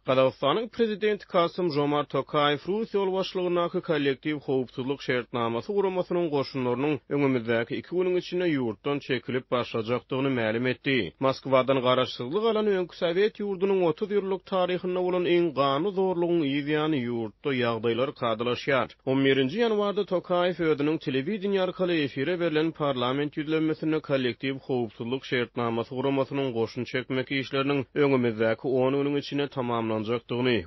Gazagystanyň Prezidenti Kasym-Žomart Tokaýew rus ýolbaşçylygyndaky Kollektiw howpsuzlyk şertnamasy guramasynyň goşunlarynyň öňümizdäki iki günüň içinde ýurtdan çekilip başlajakdygyny mälim etdi. Moskwadan garaşsyzlyk alan öňki sowet ýurdunyň 30 ýyllyk taryhynda bolan iň ganly zorlugyň yz ýany ýurtda ýagdaýlar kadalaşýar. On birinji ýanwarda Tokaýew özüniň telewideniýe arkaly efire berlen parlament ýüzlenmesinde Kollektiw howpsuzlyk şertnamasy guramasynyň goşun çekmek işleriniň öňümizdäki on günüň içinde tamamlanjakdygyny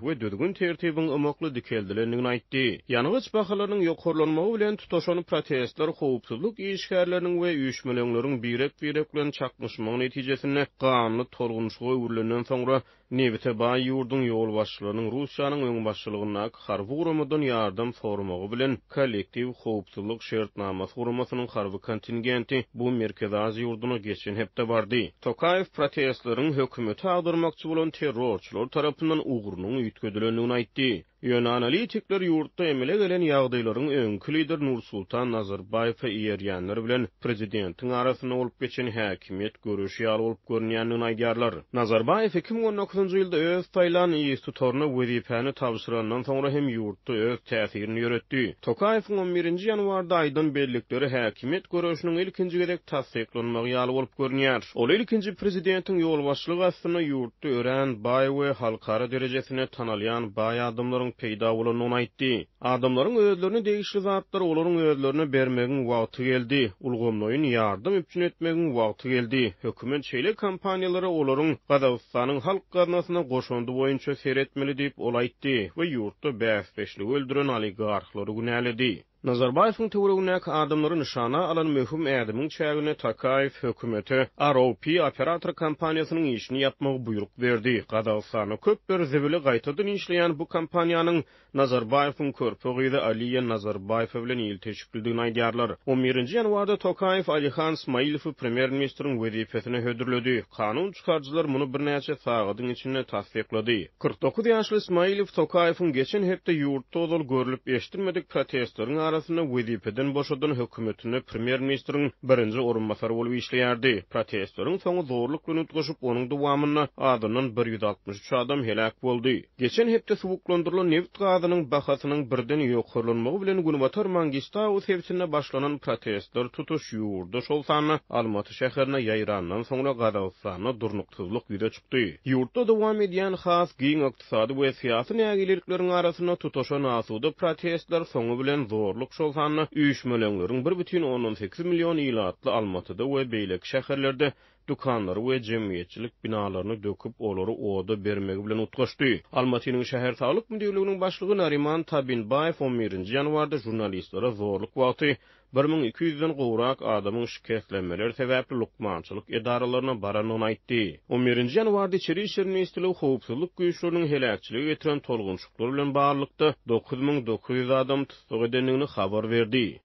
we düzgün-tertibiň ymykly dikeldilendigini aýtdy. Ýangyç bahalarynyň ýokarlanmagy bilen tutaşan protestler howpsuzlyk işgärleriniň we üýşmeleňleriň birek-birek bilen çaknyşmagy netijesinde ganly tolgunyşyga öwrülenden soňra Nebite baý ýurduň ýolbaşçylarynyň Russiýanyň öňbaşçylygyndaky harby guramadan ýardam soramagy bilen Kollektiw howpsuzlyk şertnamasy guramasynyň harby kontingenti bu Merkezi Aziýa ýurduna geçen hepde bardy. Tokaýew protestleriň hökümeti agdarmakçy bolan terrorçylar tarapyndan ugrunyň üýtgedilendigini aýtdy. Ýöne analitikler ýurtda emele gelen ýagdaýlaryň öňki lider Nursultan Nazarbaýewe eýerýänler bilen prezidentiň arasynda bolup geçen häkimiýet göreşi ýaly bolup görünýändigini aýdýarlar. Nazarbaýew 2019-njy ýylda öz saýlan yztutaryna wezipäni tabşyrandan soňra hem ýurtda öz täsirini ýöretdi. Tokaýewiň on birinji ýanwarda aýdan bellikleri häkimiýet göreşiniň ilkinji gezek tassyklanmagy ýaly bolup görünýär. Ol ilkinji prezidentiň ýolbaşçylygy astynda ýurtda örän baý we halkara derejesinde tanalýan baý adamlaryň peýda bolandygyny aýtdy. Adamlaryň özlerine degişli zatlary olaryň özlerine bermegiň wagty geldi. Ulgamlaýyn ýardam üpjün etmegiň wagty geldi. Hökümet şeýle kompaniýalara olaryň Gazagystanyň halk gaznasyna goşandy boýunça seretmeli diýip, ol aýtdy we ýurtda bäsdeşligi öldüren oligarhlary günäledi. Nazarbaýewiň töweregindäki adamlary nyşana alan möhüm ädimiň çäginde Tokaýew hökümete ROP operator kompaniýasynyň işini ýapmagy buýruk berdi. Gazagystanda köpler zibili gaýtadan işleýän bu kompaniýanyň Nazarbaýewiň körpe gyzy Aliýa Nazarbaýewa bilen ilteşiklidigini aýdýarlar. On birinji ýanwarda Tokaýew Alihan Smailowy premýer-ministriň wezipesine hödürledi. Kanun çykaryjylar muny birnäçe sagadyň içinde tassyklady. 49 ýaşly Smailow Tokaýewiň geçen hepde ýurtda ozal görlüp-eşidilmedik protestleriň arasynda wezipeden boşadan hökümetinde premýer-ministriň birinji orunbasary bolup işleýärdi. Protestleriň soňy zorluk bilen utgaşyp, onuň dowamynda azyndan 163 adam heläk boldy. Geçen hepde suwuklandyrylan nebit gazynyň bahasynyň birden ýokarlanmagy bilen Günbatar Mangistau sebitinde başlanan protestler tutuş ýurda, şol sanda Almaty şäherine ýaýrandan soňra Gazagystanda durnuksyzlyk ýüze çykdy. Ýurtda dowam edýän has giň ykdysady we syýasy nägilelikleriň arasynda tutaşan asuda protestler soňy bilen zorluk, şol sanda üýşmeleňleriň bir bütin ondan sekiz million ilatly Almatyda we beýleki şäherlerde dükanlary we jemgyýetçilik binalaryny döküp, olary oda bermegi bilen utgaşdy. Almatynyň şäher saglyk müdirliginiň başlygy Nariman Tabinbaýew on birinji ýanwarda žurnalistlere zorluk wagty 1200-den gowrak adamyň şikeslenmeler sebäpli lukmançylyk edaralaryna barandygyny aýtdy. On birinji ýanwarda Içeri işler ministrligi howpsuzlyk güýçleriniň heläkçilige getiren tolgunşyklar bilen baglylykda 9900 adamy tussag edendigini habar berdi.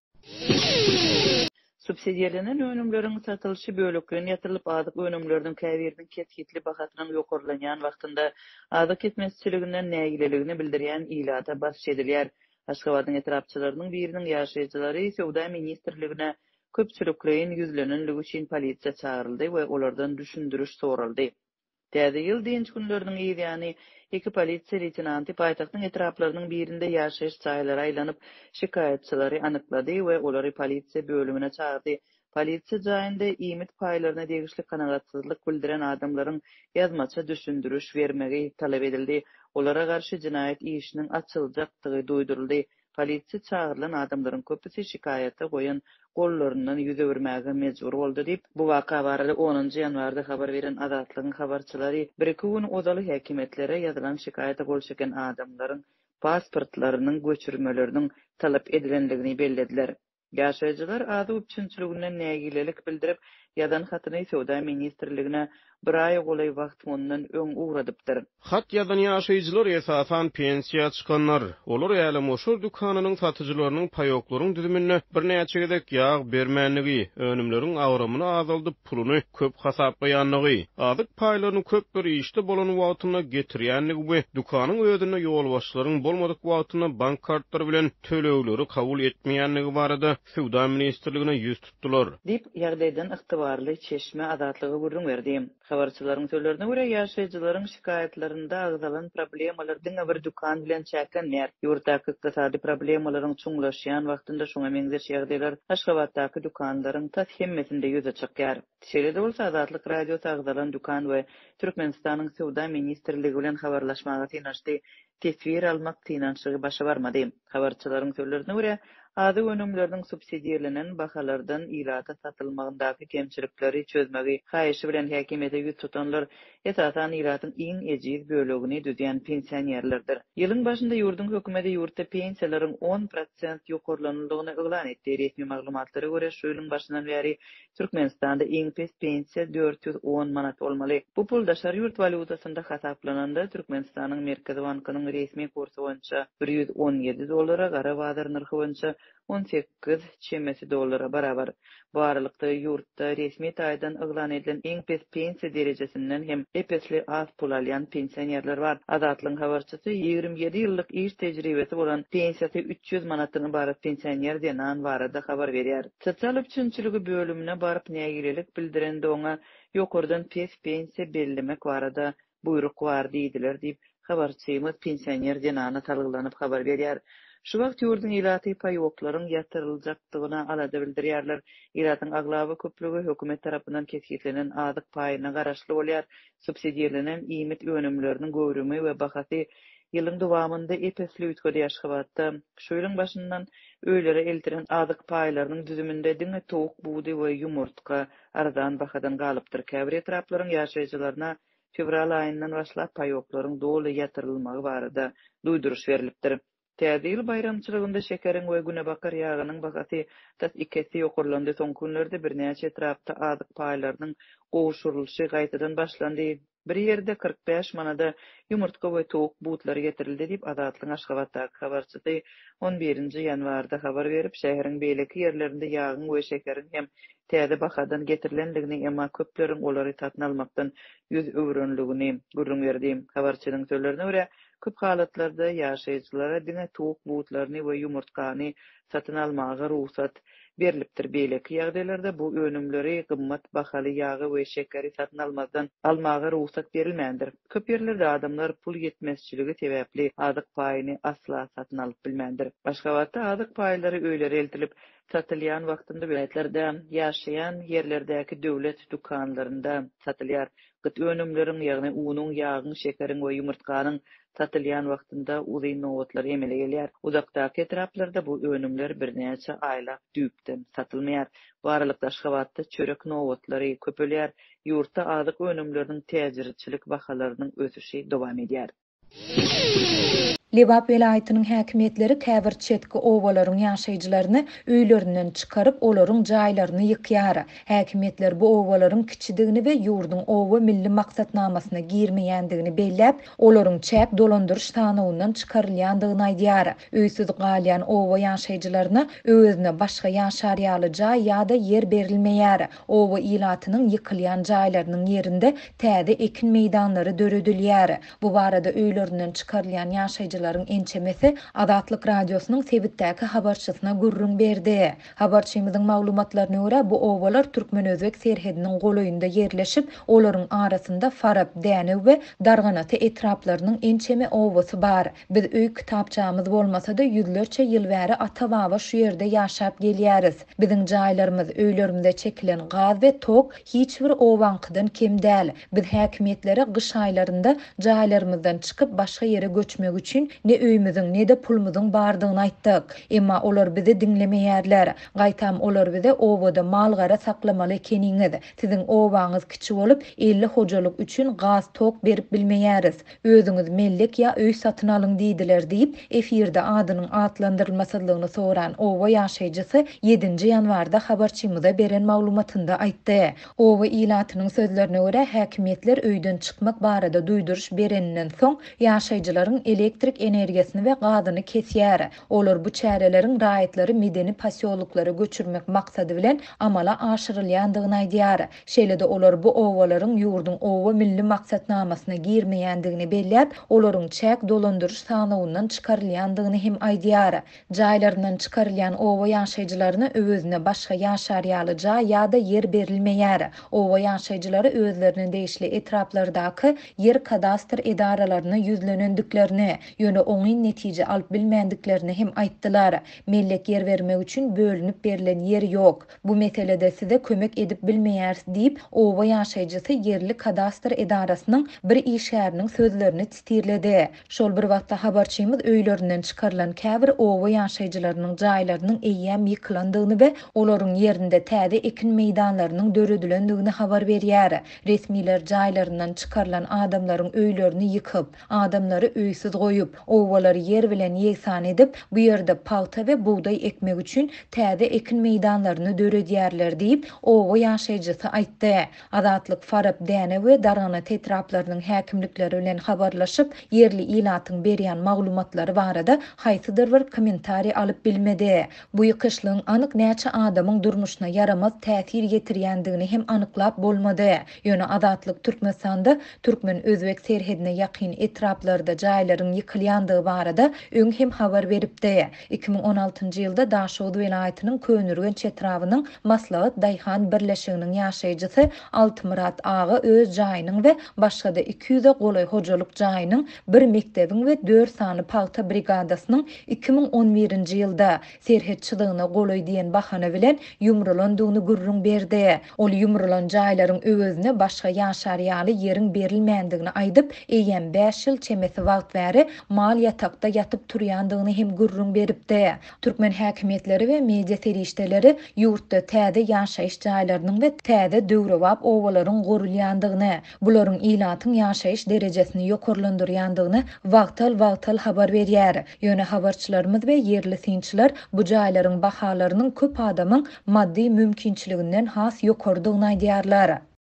Subsidirlenen önümleriň satylyşy bölekleýin ýatyrylyp, azyk önümleriniň käbiriniň kesgitli bahasynyň ýokarlanýan wagtynda azyk ýetmezçiliginden nägileligini bildirýän ilata basyş edilýär. Aşgabadyň etrapçalarynyň biriniň ýaşaýjylary Söwda ministrligine köpçülikleýin ýüzlenenligi üçin polisiýa çagyryldy we olardan düşündiriş soraldy. Täze ýyl dynç günleriniň yz ýany, iki polisiýa leýtenanty paýtagtyň etraplarynyň birinde ýaşaýyş jaýlara aýlanyp, şikaýatçylary anyklady we olary polisiýa bölümine çagyrdy. Polisiýa jaýynda iýmit paýlaryna degişli kanagatsyzlyk bildiren adamlaryň ýazmaça düşündiriş bermegi talap edildi. Olara garşy jenaýat işiniň açyljakdygy duýduryldy. Polisiýa çagyrylan adamlaryň köpüsi şikaýata goýan gollaryndan ýüz öwürmäge mejbur boldy diýip, bu waka barada onunjy ýanwarda habar beren Azatlygyň habarçylary bir-iki gün ozal häkimiýetlere ýazylan şikaýata gol çeken adamlaryň pasportlarynyň göçürmeleriniň talap edilendigini bellediler. Ýaşaýjylar azyk üpjünçiliginden nägilelik bildirip, ýazan hatyny Söwda ministrligine bir aýa golaý wagt mundan öň ugradypdyr. Hat ýazan ýaşaýjylar esasan pensiýa çykanlar. Olar älemgoşar dükanynyň satyjylarynyň paýoklaryň düzüminde birnäçe gezek ýag bermändigi, önümleriň agramyny azaldyp, puluny köp hasaplaýandygy, azyk paýlaryny köpler işde bolan wagtynda getirýändigi we dükanyň özünde ýolbaşçylaryň bolmadyk wagtynda bank kartlary bilen tölegleri kabul etmeýändigi barada Söwda ministrligine ýüz tutdular. Diýip, ýagdaýdan ygtybarly. ygtybarly çeşme Azatlyga gürrüň berdi. Habarçylaryň sözlerine görä, ýaşaýjylaryň şikaýatlarynda agzalan problemalar diňe bir dükan bilen çäklenmeýär. Ýurtdaky ykdysady problemalaryň çuňlaşýan wagtynda şuňa meňzeş ýagdaýlar Aşgabatdaky dükanlaryň tas hemmesinde ýüze çykýar. Şeýle-de bolsa, Azatlyk Radiosy agzalan dükan we Türkmenistanyň Söwda ministrligi bilen habarlaşmaga synanyşdy. Teswir almak synanyşygy başa barmady. Habarçylaryň sözlerine görä, azyk önümleriniň subsidirlenen bahalardan ilata satylmagyndaky kemçilikleri çözmegi haýyşy bilen häkimiýete ýüz tutanlar, esasan, ilatyň iň ejiz bölegini düzýän pensionerlerdir. Ýylyň başynda ýurduň hökümeti ýurtda pensiýalaryň on prosent ýokarlanandygyny yglan etdi. Resmi maglumatlara görä, şu ýylyň başyndan bäri Türkmenistanda iň pes pensiýa 410 manat bolmaly. Bu pul daşary ýurt walýutasynda hasaplananda, Türkmenistanyň Merkezi bankynyň resmi kursy boýunça 117 dollara, gara bazar nyrhy boýunça 18 çemesi dollara barabar. Bu aralykda, ýurtda resmi taýdan yglan edilen iň pes pensiýa derejesinden hem ep-esli az pul alýan pensionerler bar. Azatlygyň habarçysy 27 ýyllyk iş tejribesi bolan, pensiýasy 300 manatdan ybarat pensioner zenan barada habar berýär. Sosial üpjünçiligi bölümine baryp nägilelik bildirende oňa ýokardan pes pensiýa bellemek barada buýruk bar diýdiler diýip, habarçymyz pensioner zenana salgylanyp habar berýär. Şu wagt ýurduň ilaty paýoklaryň ýatyryljakdygyna alada bildirýärler. Ilatyň aglaba köplügi hökümet tarapyndan kesgitlenen azyk paýyna garaşly bolýar. Subsidirlenen iýmit önümleriniň göwrümi we bahasy ýylyň dowamynda ep-esli üýtgedi. Aşgabatda şu ýylyň başyndan öýlere eltilen azyk paýlarynyň düzüminde diňe towuk budy we ýumurtga arzan bahadan galypdyr. Käbir etraplaryň ýaşaýjylaryna fewral aýyndan başlap paýoklaryň doly ýatyrylmagy barada duýduryş berlipdir. Täze ýyl baýramçylygynda şekeriň we günebakar ýagynyň bahasy tas iki esse ýokarlandy. Soňky günlerde birnäçe etrapda azyk paýlarynyň gowşurylyşy gaýtadan başlandy. Bir ýerde 45 manada ýumurtga we towuk butlary getirildi diýip, Azatlygyň Aşgabatdaky habarçysy on birinji ýanwarda habar berip, şäheriň beýleki ýerlerinde ýagyň we şekeriň hem täze bahadan getirilendigini, emma köpleriň olary satyn almakdan ýüz öwrenligini gürrüň berdi. Habarçynyň sözlerine görä, Köp halatlarda ýaşaýjylara diňe towuk butlaryny we ýumurtgany satyn almaga rugsat berlipdir. Beýleki ýagdaýlarda bu önümleri, gymmat bahaly ýagy we şekeri satyn almazdan almaga rugsat berilmändir. Köp ýerlerde adamlar pul ýetmezçiligi sebäpli azyk paýyny asla satyn alyp bilmändir. Aşgabatda azyk paýlary öýlere eltilip satylýan wagtynda welaýatlarda ýaşaýan ýerlerdäki döwlet dükanlarynda satylýar. Gyt önümleriň, ýagny unuň, ýagyň, şekeriň we ýumurtganyň satylýan wagtynda uzyn nobatlar emele gelýär. Uzakdaky etraplarda bu önümler birnäçe aýlap düýpden satylmaýar. Bu aralykda Aşgabatda çörek nobatlary köpelýär. Ýurtda azyk önümleriniň täjirçilik bahalarynyň ösüşi dowam edýär. Lebap welaýatynyň häkimiýetleri käbir çetki obalaryň ýaşaýjylaryny öýlerinden çykaryp, olaryň jaýlaryny ýykýar. Häkimiýetler bu obalaryň kiçidigini we ýurduň Oba milli maksatnamasyna girmeýändigini belläp, olaryň çäk dolandyryş sanawyndan çykarylýandygyny aýdýar. Öýsüz galýan oba ýaşaýjylaryna öwezine başga ýaşar ýaly jaý ýa-da ýer berilmeýär. Oba ilatynyň ýykylýan jaýlarynyň ýerinde täze ekin meýdanlary döredilýär. Bu barada öýlerinden çykarylýan ýaşaýjylaryň ençemesi Azatlyk Radiosynyň sebitdäki habarçysyna gürrüň berdi. Habarçymyzyň maglumatlaryna görä, bu obalar türkmen-özbek serhediniň golaýynda ýerleşip, olaryň arasynda Farap, Dänew we Darganata etraplarynyň ençeme obasy bar. Biz öý kitapçamyz bolmasa-da, ýüzlerçe ýyl bäri ata-baba şu ýerde ýaşap gelýäris. Biziň jaýlarymyz, öýlerimize çekilen gaz we tok hiç bir obaňkydan kem däl. Biz häkimiýetlere gyş aýlarynda jaýlarymyzdan çykyp başga ýere göçmek üçin ne öýümiziň, ne-de pulumyzyň bardygyny aýtdyk. Emma olar bizi diňlemeýärler. Gaýtam olar bize obada mal-gara saklamaly ekeniňiz, siziň obaňyz kiçi bolup, 50 hojalyk üçin gaz-tok berip bilmeýäris. Özüňiz mellek ýa öý satyn alyň diýdiler diýip, efirde adynyň atlandyrylmasyzlygyny soran oba ýaşaýjysy ýedinji ýanwarda habarçymyza beren maglumatynda aýtdy. Oba ilatynyň sözlerine görä, häkimiýetler öýden çykmak barada duýduryş bereninden soň, ýaşaýjylaryň elektrik. elektrik energiýasyny we gazyny kesýär. Olar bu çäreleriň raýatlary medeni posýoloklara göçürmek maksady bilen amala aşyrylýandygyny aýdýar. Şeýle-de olar bu obalaryň ýurduň Oba milli maksatnamasyna girmeýändigini belläp, olaryň çäk dolandyryş sanawyndan çykarylýandygyny hem aýdýar. Jaýlaryndan çykarylýan oba ýaşaýjylaryna öwezine başga ýaşar ýaly jaý ýa-da ýer berilmeýär. Oba ýaşaýjylary özlerine degişli etraplardaky ýer kadastr edaralaryna ýüzlenendiklerini, ýöne oňyn netije alyp bilmändiklerini hem aýtdylar. Mellek ýer bermek üçin bölünip berlen ýer ýok. Bu meselede size kömek edip bilmeýäris diýip, oba ýaşaýjysy ýerli kadastr edarasynyň bir işgäriniň sözlerini titirledi. Şol bir wagtda habarçymyz öýlerinden çykarylan käbir oba ýaşaýjylarynyň jaýlarynyň eýýäm ýykylandygyny we olaryň ýerinde täze ekin meýdanlarynyň döredilendigini habar berýär. Resmiler jaýlaryndan çykarylan adamlaryň öýlerini ýykyp, adamlary öýsüz goýup, obalary ýer bilen ýegsan edip, bu ýerde pagta we bugdaý ekmek üçin täze ekin meýdanlaryny döredýärler diýip, oba ýaşaýjysy aýtdy. Azatlyk Farap, Däne we Darganata etraplarynyň häkimlikleri bilen habarlaşyp, ýerli ilatyň berýän maglumatlary barada haýsydyr bir kommentariý alyp bilmedi. Bu ýykyşlygyň anyk näçe adamyň durmuşyna ýaramaz täsir ýetirýändigini hem anyklap bolmady. Ýöne Azatlyk Türkmenistanda türkmen-özbek serhedine ýakyn etraplarda jaýlaryň ýykylýandygy barada öň hem habar beripdi. 2016-njy ýylda Daşoguz welaýatynyň Köneürgenç etrabynyň Maslahat daýhan birleşiginiň ýaşaýjysy Altymyrat aga öz jaýynyň we başga-da 200-e golaý hojalyk jaýynyň, bir mekdebiň we dört sany pagta brigadasynyň 2011-nji ýylda, serhet çyzygyna golaý diýen bahana bilen ýumrulandygyny gürrüň berdi. Ol ýumrulan jaýlaryň öwezine başga ýaşar ýaly ýeriň berilmändigini aýdyp, eýýäm bäş ýyl çemesi wagt bäri mal ýatakda ýatyp turýandygyny hem gürrüň beripdi. Türkmen häkimiýetleri we media serişdeleri ýurtda täze ýaşaýyş jaýlarynyň we täze döwrebap obalaryň gurulýandygyny, bularyň ilatyň ýaşaýyş derejesini ýokarlandyrýandygyny wagtal-wagtal habar berýär. Ýöne habarçylarymyz we ýerli synçylar bu jaýlaryň bahalarynyň köp adamyň maddy mümkinçiliginden has ýokarydygyny aýdýarlar.